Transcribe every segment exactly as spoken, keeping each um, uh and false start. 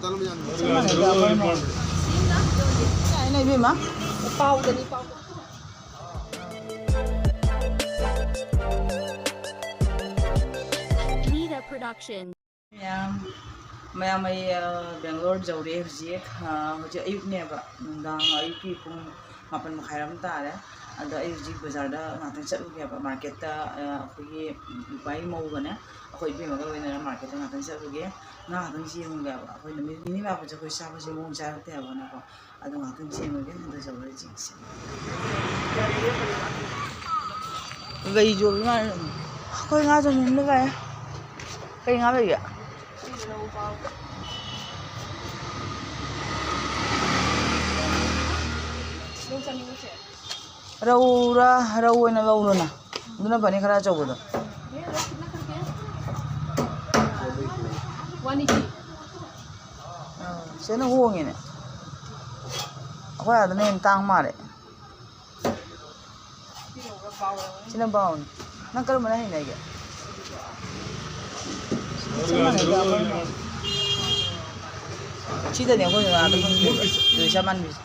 ꯆꯞ ꯃꯥꯟꯅꯩꯗ ꯑꯩꯈꯣꯏꯅ꯫ ꯌꯥꯏꯅꯦ ꯏꯕꯦꯝꯃ꯫ ꯄꯥꯎꯗꯅꯤ, ꯄꯥꯎꯗꯅꯤ꯫ Nida Production. ꯃꯌꯥꯝ, ꯃꯌꯥꯝ ꯑꯩ, ꯑ, ꯕꯦꯡꯒ꯭ꯂꯣꯔ ꯌꯧꯔꯦ ꯍꯧꯖꯤꯛ꯫ ꯑ, ꯍꯧꯖꯤꯛ ꯑꯌꯨꯛꯅꯦꯕ, ꯅꯨꯡꯗꯥꯡ ꯑꯌꯨꯛꯀꯤ ꯄꯨꯡ ꯃꯥꯄꯟ ꯃꯈꯥꯏ ꯑꯃ ꯇꯥꯔꯦ꯫ ꯑꯗꯣ ꯑꯩ ꯍꯧꯖꯤꯛ ꯕꯖꯥꯔꯗ ꯉꯥꯛꯇꯪ ꯆꯠꯂꯨꯒꯦꯕ, ꯃꯥꯔꯀꯦꯠꯇ, ꯑ, ꯑꯩꯈꯣꯏꯒꯤ ꯏꯄꯥꯒꯤ ꯃꯧꯒꯅꯦ, ꯑꯩꯈꯣꯏ ꯏꯕꯦꯝꯃꯒ ꯂꯣꯏꯅꯅ ꯃꯥꯔꯀꯦꯠꯇ ꯉꯥꯛꯇꯪ ꯆꯠꯂꯨꯒꯦ꯫ ꯉꯥ ꯉꯥꯛꯇꯪ ꯌꯦꯡꯉꯨꯒꯦꯕ꯫ ꯑꯩꯈꯣꯏ ꯅꯨꯃꯤꯠ ꯅꯤꯅꯤ ꯂꯥꯛꯄꯁꯦ ꯑꯩꯈꯣꯏ ꯆꯥꯕꯁꯦ ꯃꯑꯣꯡ ꯆꯥꯔꯛꯇꯦ ꯍꯥꯏꯕꯅꯀꯣ꯫ ꯑꯗꯣ ꯉꯥꯛꯇꯪ ꯆꯦꯟꯕꯒꯤ ꯑꯗꯨ ꯇꯧꯔ ꯆꯦꯟꯁꯤ꯫ ꯂꯩ ꯌꯣꯜꯂꯤ ꯃꯥꯜꯂꯦ꯫ ꯑꯩꯈꯣꯏ ꯉꯥ ꯌꯣꯟꯐꯝꯗ ꯂꯥꯛꯑꯦ꯫ ꯀꯩ ꯉꯥ ꯂꯩꯒꯦ? ꯔꯧꯔ, ꯔꯧ ꯑꯣꯏꯅ ꯂꯧꯔꯣꯅ꯫ ꯑꯗꯨꯅ ꯐꯅꯤ, ꯈꯔ ꯑꯆꯧꯕꯗꯣ꯫ ꯑꯥ, ꯁꯤꯅ ꯍꯣꯡꯉꯤꯅꯦ꯫ ꯑꯩꯈꯣꯏ ꯑꯥꯗꯅ ꯍꯦꯟꯅ ꯇꯥꯡ ꯃꯥꯜꯂꯦ꯫ ꯁꯤꯅ ꯕꯥꯎꯅꯤ꯫ ꯅꯪ ꯀꯔꯝꯕꯅ ꯍꯩꯅꯒꯦ? ꯆꯞ ꯃꯥꯟꯅꯩꯗ ꯑꯩꯈꯣꯏꯅ꯫ ꯁꯤꯗꯅꯦ ꯑꯩꯈꯣꯏꯅ ꯑꯥꯗ ꯐꯪꯗꯦꯕ꯫ ꯑꯗꯨꯗꯤ ꯆꯞ ꯃꯥꯟꯅꯩ꯫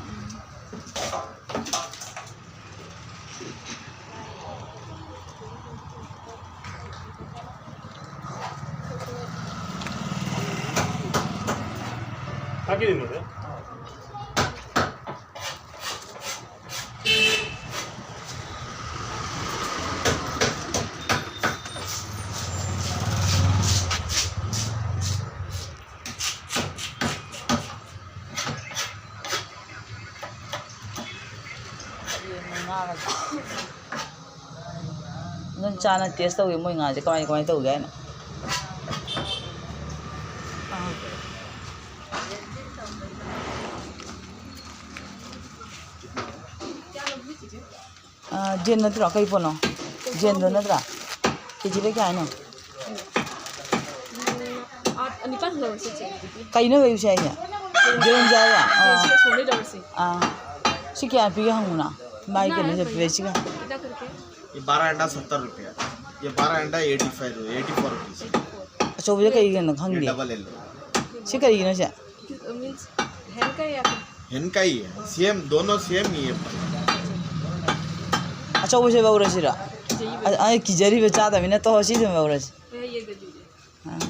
ꯌꯦꯟ ꯃꯉꯥꯒ꯫ ꯑꯗꯨꯝ ꯆꯥꯅ ꯇꯦꯁ ꯇꯧꯒꯦ ꯃꯣꯏ ꯉꯥꯁꯦ ꯀꯃꯥꯏ, ꯀꯃꯥꯏꯅ ꯇꯧꯒꯦ ꯍꯥꯏꯅ꯫ ꯑꯥ꯫ ꯑꯥ, ꯖꯦꯟ ꯅꯠꯇ꯭ꯔꯣ? ꯀꯩ ꯄꯣꯠꯅꯣ? ꯖꯦꯟꯗꯣ ꯅꯠꯇ꯭ꯔꯥ? ꯀꯦꯖꯤꯗ ꯀꯌꯥ ꯍꯥꯏꯅꯣ? ꯎꯝ, ꯑꯥ, ꯅꯤꯄꯥꯟ ꯂꯧꯔꯁꯤ, ꯆꯦ, ꯑꯗꯨꯗꯤ꯫ ꯀꯩꯅꯣ ꯂꯩꯔꯤꯁꯦ ꯍꯥꯏꯁꯦ? ꯖꯦꯟ ꯖꯦꯟꯁꯦ ꯍꯥꯏꯔꯣ? ꯖꯦꯟꯁꯦ ꯑꯥ꯫ ꯑꯁꯣꯝꯗꯩ ꯂꯧꯔꯁꯤ꯫ ꯑꯥ꯫ ꯁꯤ ꯀꯌꯥ ꯄꯤꯒꯦ ꯍꯪꯉꯨꯅ? ꯃꯥꯒꯤ ꯀꯩꯅꯣꯁꯦ, ꯄ꯭ꯔꯥꯏꯁꯁꯤꯒ꯫ ये बारह अंडा सत्तर रुपया, ये बारह अंडा eighty five, eighty four rupees. ꯑꯆꯧꯕꯁꯦ ꯀꯩꯒꯤꯅꯣ ये ꯈꯪꯗꯦ꯫ Double yellow. ꯁꯤ ꯀꯔꯤꯒꯤꯅꯣ ꯁꯦ? ꯃꯤꯟꯁ ꯍꯦꯟ ꯀꯩ ꯍꯥꯏꯕ? ꯍꯦꯟ ꯀꯩ? ꯁꯦꯝ, ꯗꯣꯅꯣ ꯁꯦꯝ ꯍꯤ ꯍꯦ. ꯑꯆꯧꯕꯁꯦ ꯂꯧꯔꯁꯤꯔꯣ? ꯀꯤꯖꯩꯕ꯫ ꯑ-, ꯑ, ꯀꯤꯖꯔꯤꯕ ꯆꯥꯗꯕꯅꯤꯅ ꯇꯣꯛꯑꯣ, ꯁꯤ ꯑꯗꯨꯝ ꯂꯧꯔꯁꯤ꯫ ꯍꯣꯏ, ꯌꯦꯡꯒꯦ ꯑꯗꯨꯗꯤ꯫ ꯑꯥ꯫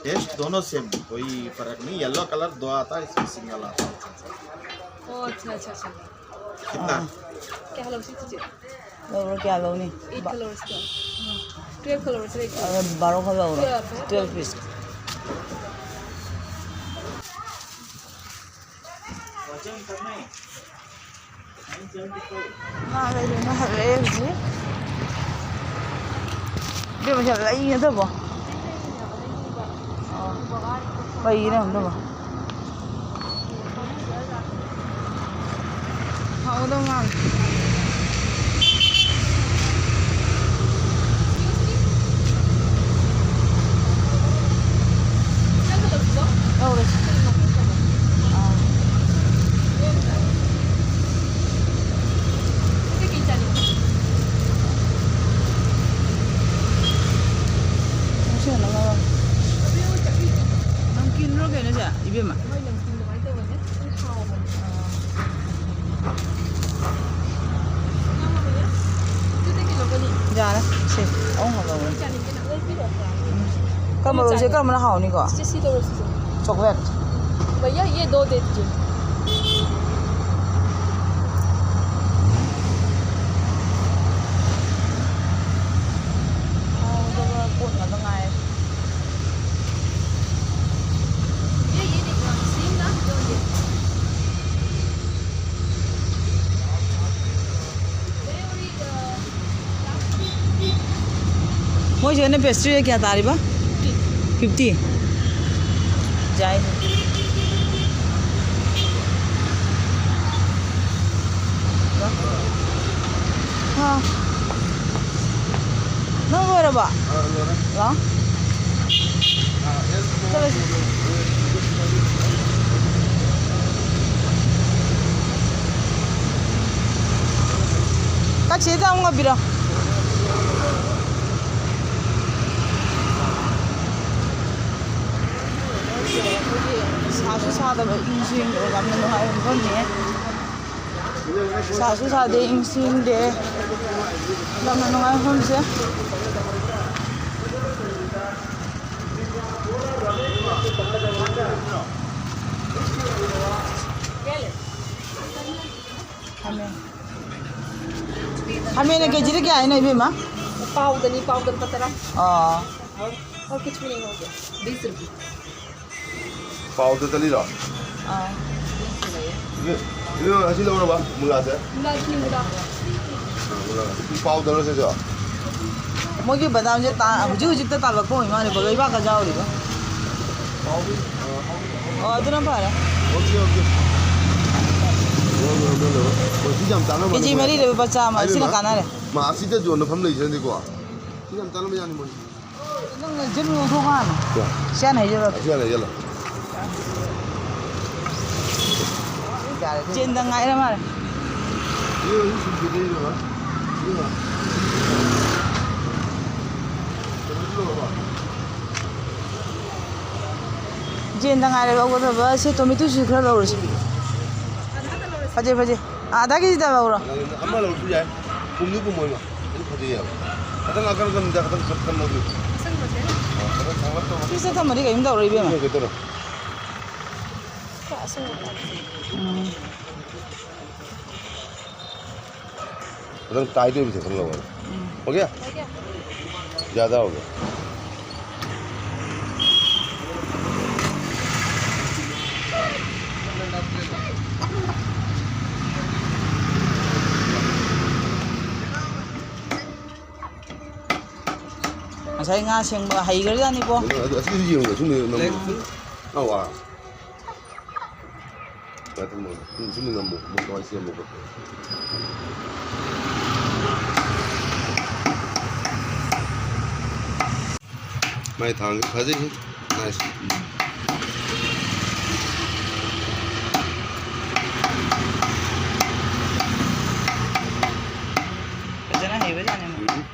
टेस्ट दोनों सेम, कोई फर्क नहीं। येलो कलर दो आता है, इसमें सिंगल आता है। ꯑꯣ, ꯑꯠꯆꯥ, ꯑꯠꯆꯥ, ꯑꯠꯆꯥ꯫ कितना? ꯑꯥ꯫ ꯀꯌꯥ ꯂꯧꯁꯤ, ꯆꯤꯆꯦ? ꯂꯧꯔꯣ, ꯀꯌꯥ ꯂꯧꯅꯤ? ꯑꯩꯠ ꯕꯥ- ꯀꯂꯔꯁꯇꯣ꯫ ꯇ꯭ꯋꯦꯜꯐ ꯀꯂꯔꯁ ꯂꯩꯇ꯭ꯔꯣ? ꯑ, ꯕꯥꯔꯣ ꯈꯛ ꯂꯧꯔꯣ꯫ Twelve, twelve piece. ꯉꯥ ꯂꯩꯔꯨꯅ ꯍꯜꯂꯛꯑꯦ ꯍꯧꯖꯤꯛ꯫ ꯏꯕꯦꯝꯃ, ꯁꯤꯗ ꯂꯩꯅꯗꯕꯣ? ꯑꯣ꯫ ꯀꯩꯒꯤꯅꯣ ꯈꯪꯗꯕ꯫ ꯍꯥꯎꯒꯗꯧ ꯃꯥꯜꯂꯦ꯫ ꯂꯧꯔꯁꯤ꯫ ꯑꯥ꯫ ꯅꯪ ꯀꯤꯟꯔꯣ ꯀꯩꯅꯣꯁꯦ, ꯏꯕꯦꯝꯃ? ꯌꯥꯔꯦ, ꯁꯦ, ꯑꯍꯨꯝ ꯂꯧꯔꯣ꯫ ꯎꯝ꯫ ꯀꯔꯝꯕ ꯂꯧꯁꯦ? ꯀꯔꯝꯕꯅ ꯍꯥꯎꯅꯤꯀꯣ? ꯁꯤ, ꯁꯤ ꯂꯧꯔꯣ, ꯁꯤꯁꯦ꯫ ꯆꯣꯀ꯭ꯂꯦꯠ꯫ भैया, ये दो दे दीजिए। ꯍꯥꯎꯗꯕ ꯄꯣꯠ ꯉꯥꯛꯇ ꯉꯥꯏꯔꯦ꯫ ये, ये देखो, सेम ना, दो ये। ꯃꯣꯏꯁꯤꯅ ꯄꯦꯁꯇ꯭ꯔꯤꯗ ꯀꯌꯥ ꯇꯥꯔꯤꯕ? ꯐꯤꯐꯇꯤ꯫ ꯌꯥꯏ꯫ ꯍꯥ꯫ ꯅꯪ ꯂꯣꯏꯔꯕꯣ? ꯂꯥꯛꯑꯣ꯫ ꯆꯠꯂꯁꯤ꯫ ꯀꯛꯆꯤꯡꯗ ꯑꯃꯨꯛ ꯉꯥꯏꯕꯤꯔꯣ꯫ ꯑꯩꯈꯣꯏꯒꯤ ꯁꯥꯁꯨ ꯁꯥꯗꯕ, ꯏꯪꯁꯨ ꯏꯪꯗꯕ, ꯌꯥꯝꯅ ꯅꯨꯡꯉꯥꯏꯕ ꯃꯐꯝꯅꯦ꯫ ꯁꯥꯁꯨ ꯁꯥꯗꯦ, ꯏꯪꯁꯨ ꯏꯪꯗꯦ, ꯌꯥꯝꯅ ꯅꯨꯡꯉꯥꯏꯕ ꯃꯐꯝꯁꯦ꯫ ꯈꯥꯃꯦꯟ꯫ ꯈꯥꯃꯦꯟꯅ ꯀꯦꯖꯤꯗ ꯀꯌꯥ ꯍꯥꯏꯅꯣ, ꯏꯕꯦꯝꯃ? ꯄꯥꯎꯗꯅꯤ, ꯄꯥꯎꯗ ꯂꯨꯄꯥ ꯇꯔꯥ꯫ ꯑꯣ꯫ और कुछ भी नहीं हो गया। बीस रुपये। ꯄꯥꯎꯗ ꯆꯠꯂꯤꯔꯣ? ꯑꯥ꯫ ꯏꯕꯦꯝ, ꯏꯕꯦꯝ, ꯑꯁꯤ ꯂꯧꯔꯕ ꯃꯨꯂꯥꯁꯦ? ꯃꯨꯂꯥꯁꯤꯅꯤ, ꯃꯨꯂꯥ꯫ ꯃꯨꯂꯥ꯫ ꯄꯥꯎꯗꯔꯣ ꯁꯤꯁꯨ? ꯃꯣꯏꯒꯤ ꯕꯗꯥꯝꯁꯦ ꯇꯥ-, ꯍꯧꯖꯤꯛ ꯍꯧꯖꯤꯛꯇ ꯇꯥꯜꯂꯛꯄ ꯑꯣꯏ ꯃꯥꯜꯂꯦ, ꯂꯩꯕꯥꯛꯀ ꯌꯥꯎꯔꯤꯕ꯫ ꯑꯣ, ꯑꯗꯨꯅ ꯐꯔꯦ꯫ Okay, okay. ꯂꯧꯔꯣ, ꯂꯧꯔꯣ, ꯂꯧꯔꯣ, ꯂꯧꯔꯣ꯫ ꯍꯧꯖꯤꯛ ꯌꯥꯝ ꯇꯥꯡꯉꯝꯃꯅꯤ ꯀꯦꯖꯤ ꯃꯣꯏ꯫ ꯃꯔꯤꯗ ꯂꯨꯄꯥ ꯆꯥꯝꯃ, ꯍꯥꯏꯕ ꯁꯤꯅ ꯏꯃꯥ, ꯀꯥꯟꯅꯔꯦ꯫ ꯃꯥ ꯑꯁꯤꯗ ꯌꯣꯟꯕ ꯃꯐꯝ ꯂꯩꯖꯅꯤꯀꯣ꯫ ꯁꯤ ꯌꯥꯝ ꯇꯥꯡꯉꯝꯕ ꯌꯥꯅꯤ ꯃꯣꯏ꯫ ꯅꯪ ꯖꯤꯝ ꯂꯧꯊꯣꯛꯈꯣ ꯍꯥꯟꯅ꯫ ꯁꯤ ꯍꯥꯟꯅ ꯍꯩꯖꯔꯣ꯫ ꯑꯁꯤ ꯍꯥꯟꯅ ꯍꯩꯖꯜꯂꯣ꯫ ꯆꯦꯟꯗ ꯉꯥꯏꯔ ꯃꯥꯜꯂꯦ꯫ ꯁꯤ ꯍꯧꯖꯤꯛ ꯁꯨꯝ ꯁꯤꯗꯩ ꯌꯦꯡꯉꯣ꯫ ꯁꯤ ꯌꯦꯡꯉꯣ꯫ ꯀꯩꯅꯣꯁꯤ ꯂꯧꯔꯕꯣ? ꯖꯦꯟꯗ ꯉꯥꯏꯔꯦ ꯂꯧꯒꯗꯕ꯫ ꯁꯤ ꯇꯣꯃꯦꯇꯣꯁꯤ ꯈꯔ ꯂꯧꯔꯁꯤ꯫ ꯐꯖꯩ, ꯐꯖꯩ꯫ ꯑꯥ, ꯑꯗꯥ ꯀꯦꯖꯤꯗ ꯂꯧꯔꯣ꯫ ꯑꯃ ꯂꯧꯔꯁꯨ ꯌꯥꯏ꯫ ꯄꯨꯝꯗꯤ ꯄꯨꯝꯃꯣꯏꯕ꯫ ꯑꯗꯨ ꯐꯖꯩꯌꯦꯕ꯫ ꯈꯤꯇꯪ ꯑꯀꯟ ꯑꯀꯟꯕꯗ ꯈꯤꯇꯪ ꯆꯞ ꯀꯟꯕꯒꯤ꯫ ꯑꯥ, ꯈꯤꯇꯪ ꯊꯥꯡꯒꯠ ꯇꯧꯔꯣ꯫ ꯐ꯭ꯔꯤꯖꯇ ꯊꯝꯃꯗꯤ ꯀꯩꯝ ꯇꯧꯔꯣꯏ, ꯏꯕꯦꯝꯃ꯫ ꯀꯩꯝ ꯇꯧꯔꯣꯏ꯫ ꯎꯝ꯫ एकदम टाइट है पीछे, थोड़ा लगा। हम्म। हो गया? हो गया। ज़्यादा हो गया। ꯉꯁꯥꯏ ꯉꯥ ꯁꯦꯡꯕ ꯍꯩꯈ꯭ꯔꯖꯥꯠꯅꯤꯀꯣ꯫ ꯑꯗꯨ, ꯑꯗꯨ, ꯑꯁꯤꯁꯨ ꯌꯦꯡꯉꯨ, ꯁꯨꯝ ꯌꯦꯡꯉꯨ, ꯅꯝꯃꯨ꯫ ꯂꯩ꯫ ꯑꯧ, ꯑꯥ꯫ ꯉꯥꯏꯈꯣ, ꯁꯨꯝ, ꯁꯨꯝ ꯅꯝꯃꯣ, ꯃꯣꯏ ꯀꯃꯥꯏꯅ ꯁꯦꯝꯕ ꯈꯣꯠꯄ꯫ ꯃꯥꯏ ꯊꯥꯡꯁꯦ ꯐꯖꯩꯍꯦ꯫ ꯅꯥꯏꯁ꯫ ꯐꯖꯅ ꯍꯩꯕꯖꯥꯠꯅꯤ ꯃꯣꯏ꯫ ꯎꯝ꯫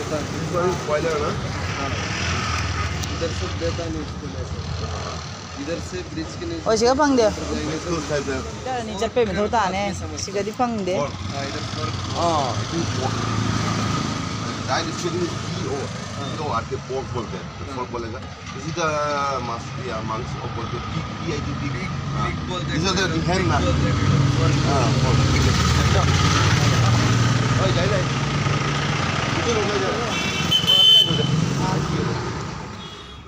This one is boiler, na? इधर से देता नहीं इसको, ऐसे। इधर से ब्रिज के नीचे ꯍꯣꯏ, ꯁꯤꯒ ꯐꯪꯗꯦ꯫ This two side, uh, ꯆꯠꯄꯩ ꯃꯊꯧ ꯇꯥꯅꯦ꯫ ꯁꯤꯒꯗꯤ ꯐꯪꯗꯦ꯫ Pork. हाँ, इधर pork. हाँ, I think pork. Daily speaking is P O. P O आते pork बोलते हैं। Pork बोलेगा। This is the mas-, yeah, मांस pork बोलते हैं। P, P I G, pig. Pig, हाँ। Pig बोलते हैं। This is the hand ना। Pig बोलते हैं। हाँ, pork. ठीक है। अच्छा। ओए, जाए, जाए। इधर हो गया, जाए।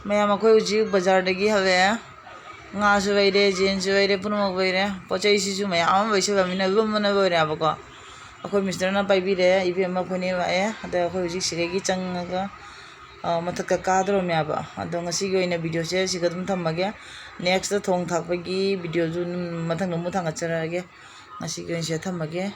ꯃꯌꯥꯝ, ꯑꯩꯈꯣꯏ ꯍꯧꯖꯤꯛ ꯕꯖꯥꯔꯗꯒꯤ ꯍꯜꯂꯛꯑꯦ꯫ ꯉꯥꯁꯨ ꯂꯩꯔꯦ, ꯌꯦꯟꯁꯨ ꯂꯩꯔꯦ, ꯄꯨꯝꯅꯃꯛ ꯂꯩꯔꯦ꯫ ꯄꯣꯠ ꯆꯩꯁꯤꯁꯨ ꯃꯌꯥꯝ ꯑꯃ ꯂꯩꯁꯜꯂꯃꯤꯅ ꯂꯨꯝꯕꯅ ꯂꯣꯏꯔꯦꯕꯀꯣ꯫ ꯑꯩꯈꯣꯏ ꯃꯤꯁꯇꯔꯅ ꯄꯥꯏꯕꯤꯔꯦ, ꯏꯕꯦꯝꯃ ꯑꯩꯈꯣꯏꯅꯤ ꯂꯥꯛꯑꯦ꯫ ꯑꯗ ꯑꯩꯈꯣꯏ ꯍꯧꯖꯤꯛ ꯁꯤꯗꯒꯤ ꯆꯪꯉꯒ, ꯑ, ꯃꯊꯛꯇ ꯀꯥꯗꯧꯔꯝꯃꯦꯕ꯫ ꯑꯗꯣ ꯉꯁꯤꯒꯤ ꯑꯣꯏꯅ ꯚꯤꯗꯤꯑꯣꯁꯦ ꯁꯤꯒ ꯑꯗꯨꯝ ꯊꯝꯃꯒꯦ꯫ ꯅꯦꯛꯁꯇ ꯊꯣꯡ ꯊꯥꯛꯄꯒꯤ ꯚꯤꯗꯤꯑꯣꯁꯨ ꯑꯗꯨꯝ ꯃꯊꯪꯗ ꯑꯃꯨꯛ ꯊꯥꯡꯒꯠꯆꯔꯛꯑꯒꯦ꯫ ꯉꯁꯤꯒꯤ ꯑꯣꯏꯅ ꯁꯤꯗ ꯊꯝꯃꯒꯦ꯫